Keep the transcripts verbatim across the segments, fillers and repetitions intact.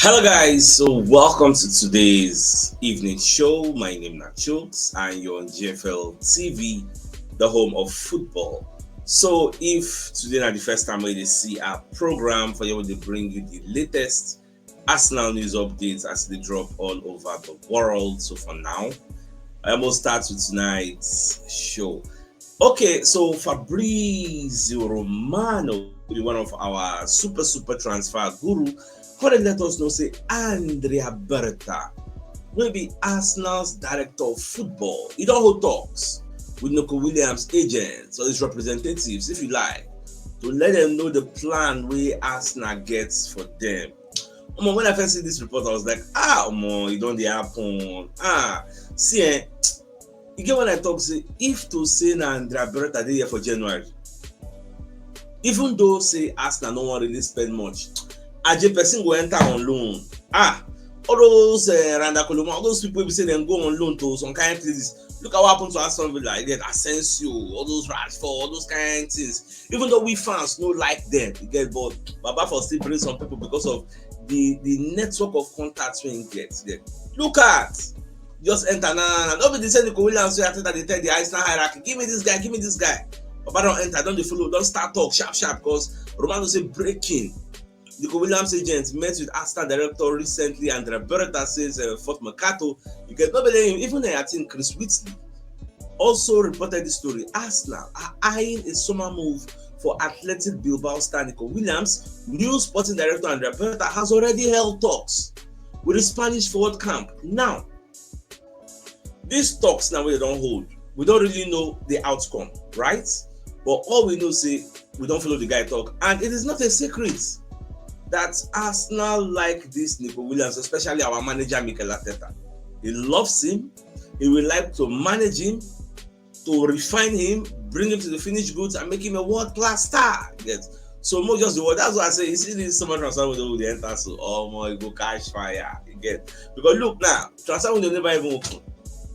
Hello, guys. So, welcome to today's evening show. My name is Chooks, and you're on G F L T V, the home of football. So, if today is the first time you see our program, for you to bring you the latest Arsenal news updates as they drop all over the world. So, for now, I will start with tonight's show. Okay, so Fabrizio Romano, one of our super, super transfer guru, come let us know say Andrea Berta will be Arsenal's director of football. He don hold talks with Nico Williams agents or his representatives, if you like, to let them know the plan wey Arsenal gets for them. Omo, when I first see this report, I was like, ah, omo, e don dey happen. Ah, see, eh, e get when I talk say, if to say na Andrea Berta dey here for January, even though say Arsenal no wan really spend much, aje person go enter on loan. Ah, all those uh, Randa Koloma, all those people wey be say dem go on loan to some kind places. Look at what happened to Aston Villa. You get Asensio, all those Rashford, all those kind things. Even though we fans no like them, you get, but Baba for still bring some people because of the the network of contacts wey he get. You get. Look at, just enter now. No be the same Nico Williams wey Arteta dey tell the Arsenal hierarchy, give me this guy, give me this guy. Baba don enter, don dey follow, don start talk sharp sharp because Romano say breaking. Nico Williams agent met with Arsenal director recently, Andrea Berta says uh, Fort Mercato. You get, no be him, even uh, I think Chris Whitley also reported the story. Arsenal are eyeing a summer move for Athletic Bilbao star Nico Williams. New sporting director Andrea Berta has already held talks with the Spanish forward camp. Now, these talks now wey dem don hold, we don't really know the outcome, right? But all we know say we don follow the guy talk, and it is not a secret that Arsenal like this Nico Williams, especially our manager Mikel Arteta. He loves him. He would like to manage him, to refine him, bring him to the finished goods, and make him a world-class star. You get? So more just the word. That's why I say you see this summer transfer window wey dey enter so, omo, e go catch fire. You get? Because look now, transfer window never even open.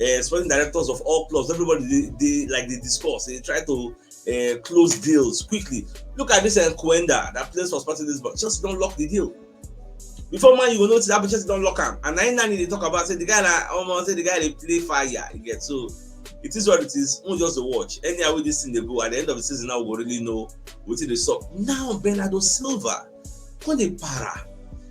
Uh, sporting directors of all clubs, everybody dey, dey like dey discuss, dey try to uh, close deals quickly. Look at this uh, Nkwenda that plays for Sporting Lisbon. Chelsea don lock the deal. Before Man U go know wetin happen, Chelsea don lock am. And na him now dey talk about say the guy na, omo, say the guy dey play fire. You get? So it is what it is. We just dey watch. Anyhow wey this thing dey go, at the end of the season now we go really know wetin dey sup. Now Bernardo Silva come dey para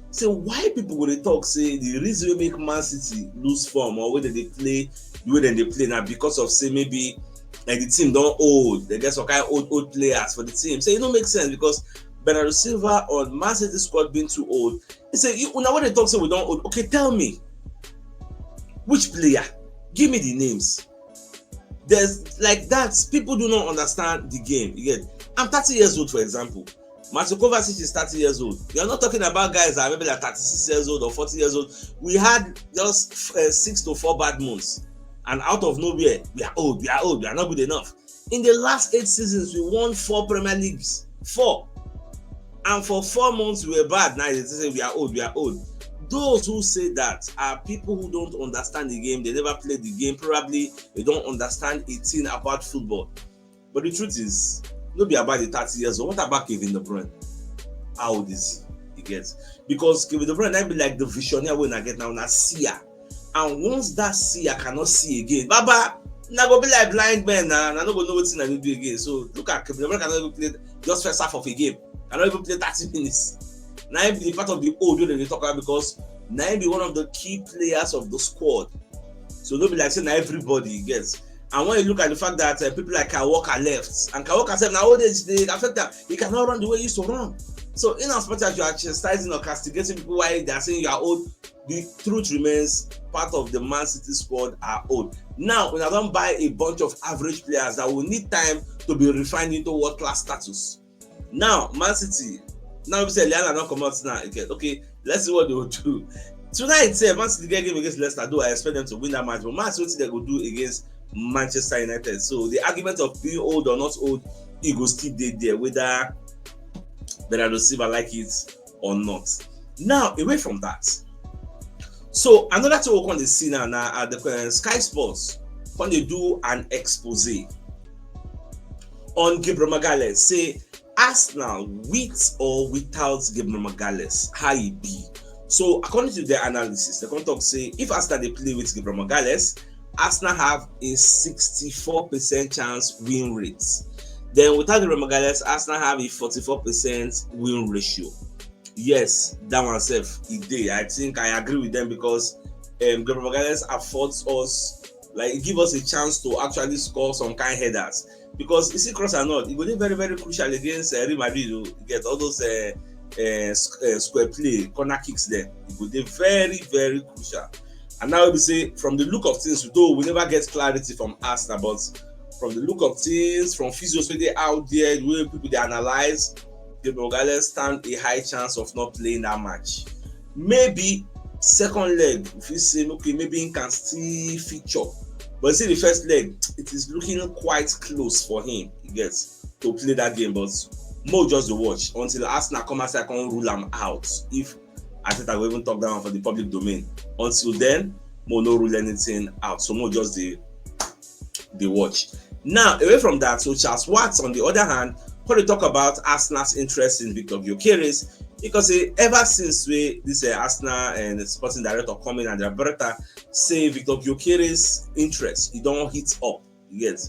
say why people go dey talk say the reason wey make Man City lose form or wey dem dey play the way dem dey play na because of say maybe like the team don old, dem get some kind old old players for the team. Say e no make sense because Bernardo Silva on Man City squad being too old. He say, you, una wey dey talk say we don old, okay, tell me which player, give me the names. There's like that, people do not understand the game. You get? I'm thirty years old, for example. Mateo Kovacic is thirty years old. You're not talking about guys that are maybe like thirty-six years old or forty years old. We had just uh, six to four bad months, and out of nowhere, we are old, we are old, we are not good enough. In the last eight seasons, we won four Premier Leagues. Four. And for four months, we were bad. Now they say we are old, we are old. Those who say that are people who don't understand the game. They never played the game. Probably they don't understand a thing about football. But the truth is, no be about the thirty years old. What about Kevin De Bruyne? How old is he? You get? Because Kevin De Bruyne na be like the visionary wey una get now, na seer. And once that seer cannot see again, Baba, na go be like blind men na, na no go know wetin na go do again. So look at Kevin De Bruyne cannot even play just first half of a game. Cannot even play thirty minutes. Na him be the part of the old wey dem dey talk about because na him be one of the key players of the squad. So no be like say na everybody gets. And when you look at the fact that uh, people like Kyle Walker left, and Kyle Walker sef na old age dey affect am. He cannot run the way he used to run. So in as much as you are chastising or castigating people why they are saying you are old, the truth remains part of the Man City squad are old. Now, we don buy a bunch of average players that will need time to be refined into world class status. Now, Man City, now we say Liana don comot now again. Okay, let's see what they will do. Tonight, sef, Man City get game against Leicester, though I expect them to win that match, but Man City, wetin dem go do against Manchester United? So the argument of being old or not old, e go still dey there, whether Bernardo Silva like it or not. Now, away from that, so another thing we come dey see now na at the uh, Sky Sports come dey do an expose on Gabriel Magalhaes, say Arsenal with or without Gabriel Magalhaes, how e be. So according to their analysis, they come talk say if Arsenal dey play with Gabriel Magalhaes, Arsenal have a sixty-four percent chance win rate. Then without Gabriel Magalhaes, Arsenal have a forty-four percent win ratio. Yes, that one sef e dey. I think I agree with them because um, Gabriel Magalhaes affords us, like, e give us a chance to actually score some kind headers. Because you see, cross and not, e go dey very, very crucial against uh, Real Madrid. You get all those uh, uh, square play, corner kicks there. E go dey very, very crucial. And now we say, from the look of things, though we never get clarity from Arsenal, but from the look of things, from physios wey dey out there, the way people dey analyze, Gabriel Magalhaes stand a high chance of not playing that match. Maybe second leg, if you say, okay, maybe he can still feature. But see the first leg, it is looking quite close for him, you get, to play that game. But mo just dey watch until Arsenal come outside, come rule am out. If Arteta go even talk that one for the public domain, until then, mo no rule anything out. So mo just dey dey watch. Now, away from that, so Charles Watts, on the other hand, come dey talk about Arsenal's interest in Victor Gyökeres, because eh, ever since wey this uh, Arsenal and the sporting director come in and Roberta say Victor Gyökeres interest, e don heat up, you get.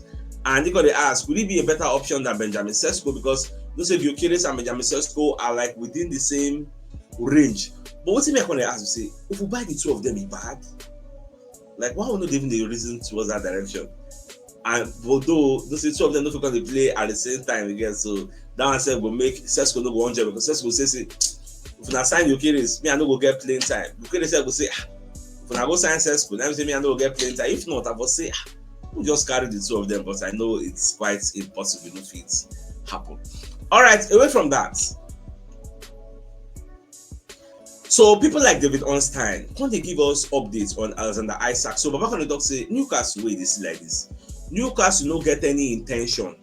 And they gonna ask, would it be a better option than Benjamin Sesko? Because you know say Gyökeres and Benjamin Sesko are like within the same range. But wetin me I come dey ask be say, if we buy the two of them, e bad? Like, why we no dey even dey reason towards that direction? And but though those two of them no fit come dey play at the same time again, so that one sef go make Sesko no go enjoy, because Sesko say say, if una sign Gyökeres, me I no go get playing time. Gyökeres sef go say, ah, if una go sign Sesko, that mean say me I no go get playing time. If not, I go say, ah, we just carry the two of them, but I know it's quite impossible, no fit happen. All right, away from that. So people like David Ornstein come dey give us updates on Alexander Isak. So Baba come dey talk say Newcastle wey dey see like this, Newcastle no get any intention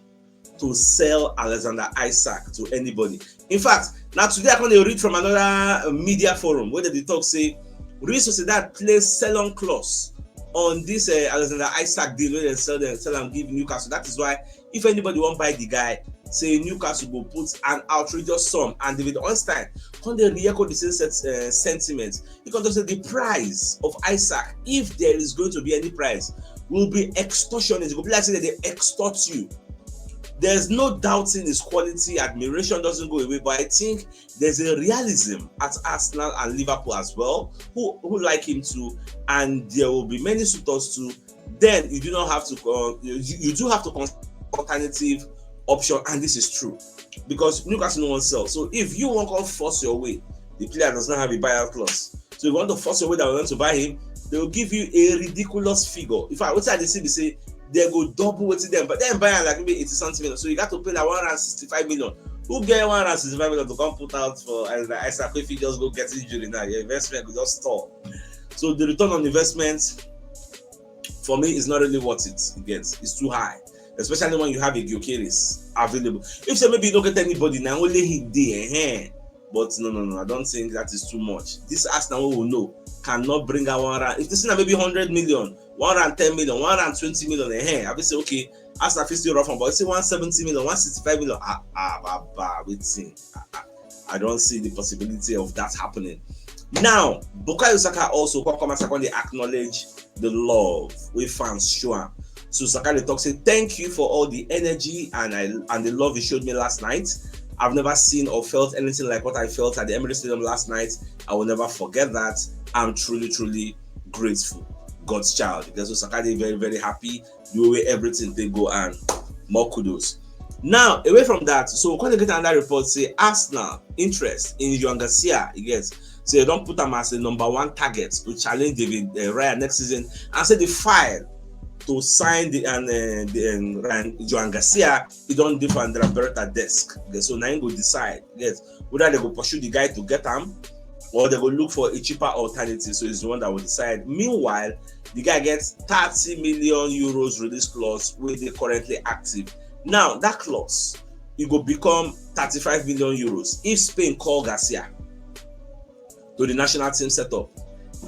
to sell Alexander Isak to anybody. In fact, now today I come dey read from another uh, media forum where they talk say Real Sociedad place sell-on clause on this uh, Alexander Isak deal wey dem sell dem sell am give Newcastle. That is why if anybody wan buy the guy, say Newcastle go put an outrageous sum, and David Ornstein come dey re-echo the same set, uh, sentiment. He come talk say the price of Isak, if there is going to be any price, will be extortionate. E go be like say dem dey extort you. There's no doubting his quality. Admiration doesn't go away, but I think there's a realism at Arsenal and Liverpool as well, who who like him too, and there will be many suitors too. Then you do not have to uh, you, you do have to consider alternative option, and this is true because Newcastle no wan sell. So if you wan come force your way, the player does not have a buyout clause. So if you want to force your way that we want to buy him, they will give you a ridiculous figure. In fact, wetin I dey see be say they go double wetin dem, but dem buy am like maybe eighty something million. So you got to pay like one hundred sixty-five million. Who get one hundred sixty-five million to come put out for Isak if he just go get injury now? Your investment go just stall. So the return on investment for me is not really worth it. You get, it's too high, especially when you have a Gyökeres available. If say maybe you don't get anybody now, only he dey. Eh, but no, no, no, I don't think that is too much. This Arsenal we know cannot bring out one round. If this thing na maybe hundred million, one round ten million, one round twenty million, eh, I will say okay, Arsenal fit still rough am, but say one seventy million, one sixty-five million, ah, ah, bah, bah, wetin? Ah, ah, I don't see the possibility of that happening. Now, Bukayo Saka also come come and second dey acknowledge the love wey fans show am. So Saka dey talk say, "Thank you for all the energy and I and the love you showed me last night. I've never seen or felt anything like what I felt at the Emirates Stadium last night. I will never forget that. I'm truly, truly grateful." God's child. Because Saka dey very, very happy the way everything dey go, and more kudos. Now, away from that, so we come get another report say Arsenal interest in Joan Garcia, you get, so they don put am as a number one target to challenge David uh, Raya next season, and say the file to sign the and uh, the um, Ryan, Joan Garcia, e don dey for Andrea Beretta desk. Okay, so na him go decide, yes, whether they go pursue the guy to get am or they go look for a cheaper alternative. So it's the one that will decide. Meanwhile, the guy gets thirty million euros release clause wey dey currently active. Now that clause, e go become thirty-five million euros if Spain call Garcia to the national team setup.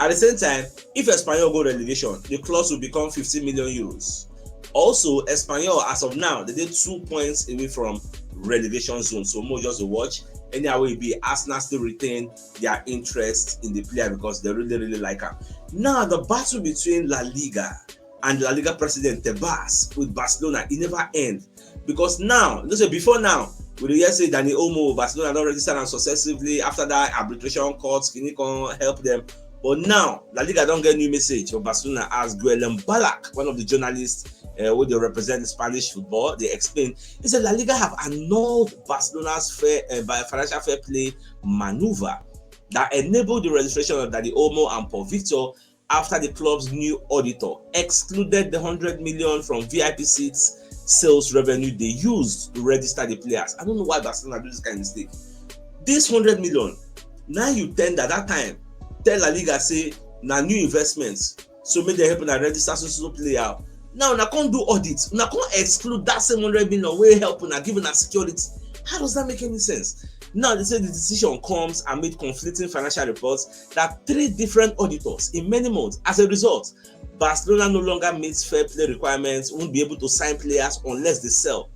At the same time, if Espanyol go relegation, the clause will become fifty million euros. Also, Espanyol, as of now, they dey two points away from relegation zone. So mo just dey watch. Anyhow e be, Arsenal still retain their interest in the player because they really, really like am. Now, the battle between La Liga and La Liga president Tebas with Barcelona, e never end. Because now, you know say before now, we dey hear say Dani Olmo, Barcelona don register am successively after that arbitration court, kini come help them. But now, La Liga don get new message for Barcelona as Guillem Balac, one of the journalists uh, wey dey represent Spanish football, dey explain. He said La Liga have annulled Barcelona's fair, uh, financial fair play maneuver that enabled the registration of Dani Olmo and Paul Victor after the club's new auditor excluded the hundred million from V I P seats sales revenue they used to register the players. I don't know why Barcelona do this kind of mistake. This hundred million, now you tender that time, tell La Liga say na new investments, so make dem help una register so so player. Now una come do audit, una come exclude that same hundred million wey help una, give una security. How does that make any sense? Now they say the decision comes amid conflicting financial reports that three different auditors in many months. As a result, Barcelona no longer meets fair play requirements, won't be able to sign players unless they sell.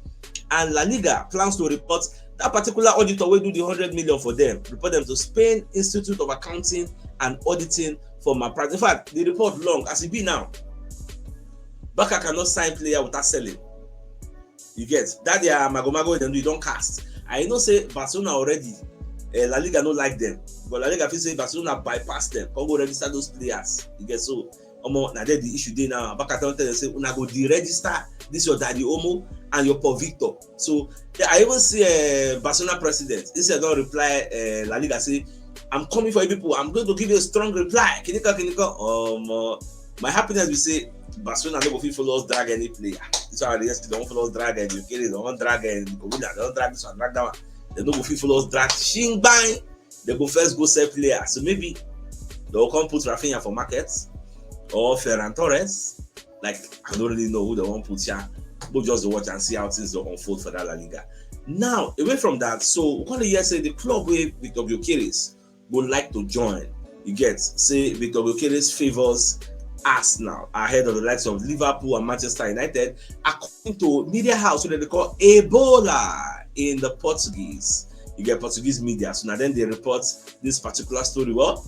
And La Liga plans to report that particular auditor wey do the hundred million for them, report them to Spain Institute of Accounting and Auditing for malpractice. In fact, the report long as e be now. Barca cannot sign player without selling. You get that their magomago wey dem do, e don cast. I know say Barcelona already, uh, La Liga no like them, but La Liga feel say Barcelona bypass them, come go register those players. You get, so omo, na there the issue dey now. Barca don tell them say una go deregister this your Dani Olmo and your Paul Victor. So yeah, I even see uh, Barcelona president instead don reply uh, La Liga say, "I'm coming for you people. I'm going to give you a strong reply." Kinika kinika. Um, uh, my happiness be say Barcelona no go fit follow us drag any player. This one yesterday don follow us drag any Gyökeres, don drag any Kowina, don drag this one, drag that one. They no go fit follow us drag shingbang. They go first go sell player. So maybe they will come put Rafinha for market or Ferran Torres. Like, I don't really know who they want put here. We'll just watch and see how things will unfold for that La Liga. Now, away from that, so we come hear say the club wey Victor Gyökeres would like to join. You get say Victor Gyökeres favors Arsenal ahead of the likes of Liverpool and Manchester United, according to media house wey they call Ebola in the Portuguese. You get Portuguese media, so now then they report this particular story. Well,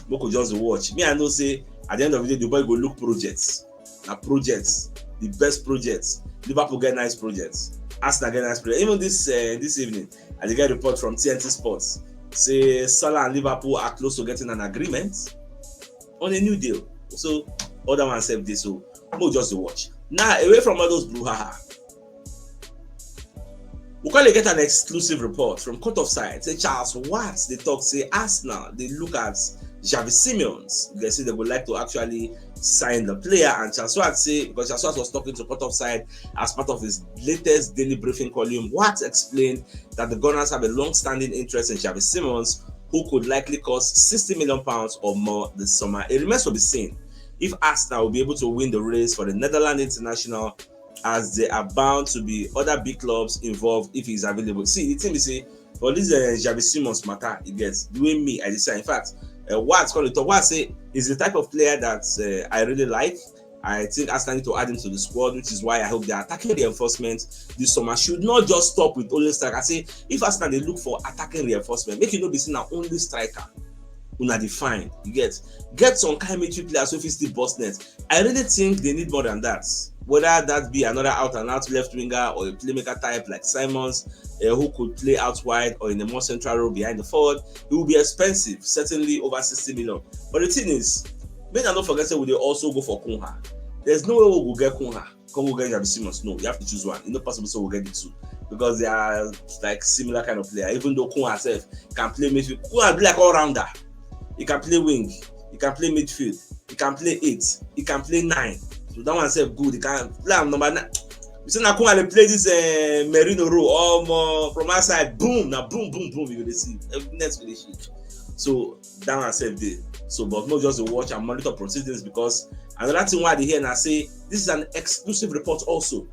we could just watch. Me, I know say at the end of the day, the boy go look projects. Na projects, the best projects. Liverpool get nice projects. Arsenal get nice projects. Even this uh, this evening, I dey get report from T N T Sports say Salah and Liverpool are close to getting an agreement on a new deal. So other one sef dey, so we'll just watch. Now, away from all those brouhaha, we come dey get an exclusive report from Court of Side. Say Charles Watts dey talk say Arsenal dey look at Xavi Simons. They say they would like to actually sign the player, and Charles Watts say, because Charles Watts was talking to Court of Side as part of his latest daily briefing column, Watts explained that the Gunners have a long-standing interest in Xavi Simons, who could likely cost sixty million pounds or more this summer. It remains to be seen if Arsenal will be able to win the race for the Netherlands international, as there are bound to be other big clubs involved if he's available. See, the thing is, say, for this uh, Xavi Simons matter, you get the way me I decide. In fact, uh, Watts call it. Watts say is the type of player that uh, I really like. I think Arsenal need to add him to the squad, which is why I hope the attacking reinforcement this summer should not just stop with only striker. I say if Arsenal dey look for attacking reinforcement, make e no be say na only striker. Una define, you get get some kind midfield players who fit still burst net. I really think they need more than that. Whether that be another out and out left winger or a playmaker type like Simons, uh, who could play out wide or in a more central role behind the forward, it will be expensive, certainly over sixty million. But the thing is, make I no forget say we dey also go for Kunha. There's no way we go get Kunha, come go get Xavi Simons. No, you have to choose one. It's not possible, so we'll get the two because they are like similar kind of player. Even though Kunha sef can play midfield, Kunha be like all rounder. He can play wing, he can play midfield, he can play eight, he can play nine. So that one sef good. He can play am number nine. You see, na Kunha dey play this uh, Merino role. Um, uh, from outside, boom, na boom, boom, boom. You go dey see every next go dey shake. So that one sef dey. So, but no, just dey watch and monitor proceedings, because another thing why I dey hear na say this is an exclusive report also.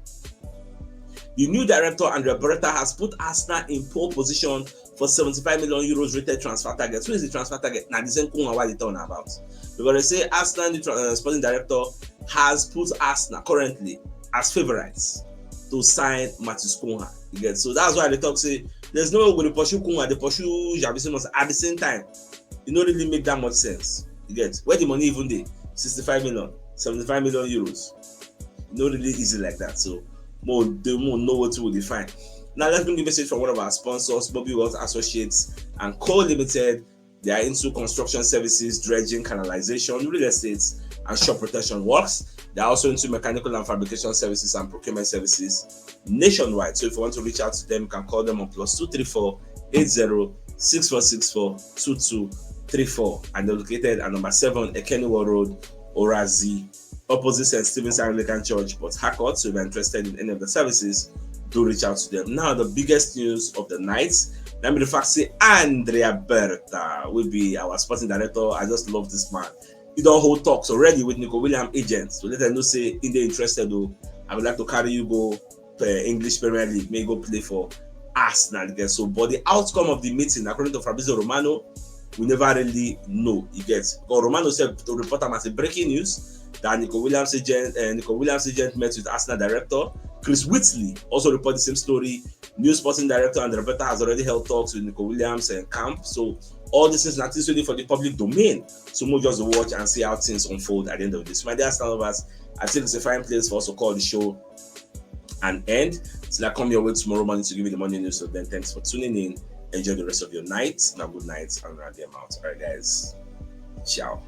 The new director, Andrea Beretta, has put Arsenal in pole position for seventy-five million euros rated transfer target. Who is the transfer target? Now, the same Kunha why they talking about. Because they say Arsenal, the uh, sporting director, has put Arsenal currently as favorites to sign Matheus Kunha. You get? So that's why they talk say there's no way we dey pursue Kunwa, dey pursue Xavi Simons at the same time. It no really make that much sense. You get? Where the money even dey? Sixty-five million, seventy-five million euros. No really easy like that. So more they more know what we define. Now let's bring a message from one of our sponsors, Bobby Wealth Associates and Co Limited. They are into construction services, dredging, canalization, real estate, and shop protection works. They are also into mechanical and fabrication services and procurement services nationwide. So if you want to reach out to them, you can call them on plus two three four eight zero six four six four two two three four. And they're located at number seven Ekeniwa Road, Orazi, opposite St. Stephen's Anglican Church, Port Harcourt. So if you're interested in any of the services, do reach out to them. Now, the biggest news of the night, let me the fact say Andrea Berta will be our sporting director. I just love this man. He don't hold talks already with Nico William agents. So let them know say in they interested though. I would like to carry you go to English Premier League, may go play for Arsenal again. So, but the outcome of the meeting, according to Fabrizio Romano, we never really know. You get? But Romano said to report them as a breaking news that Nico Williams agent, uh, Nico Williams agent met with Arsenal director Chris Whitley. Also report the same story. New sporting director and Roberta has already held talks with Nico Williams and camp. So all this is nothing really for the public domain. So we'll just watch and see how things unfold at the end of this. My dear Arsenal lovers, I think it's a fine place for us to call the show an end. Till I come your way tomorrow morning to give you the morning news. So then, thanks for tuning in. Enjoy the rest of your night. Now, good night and round them out. All right, guys. Ciao.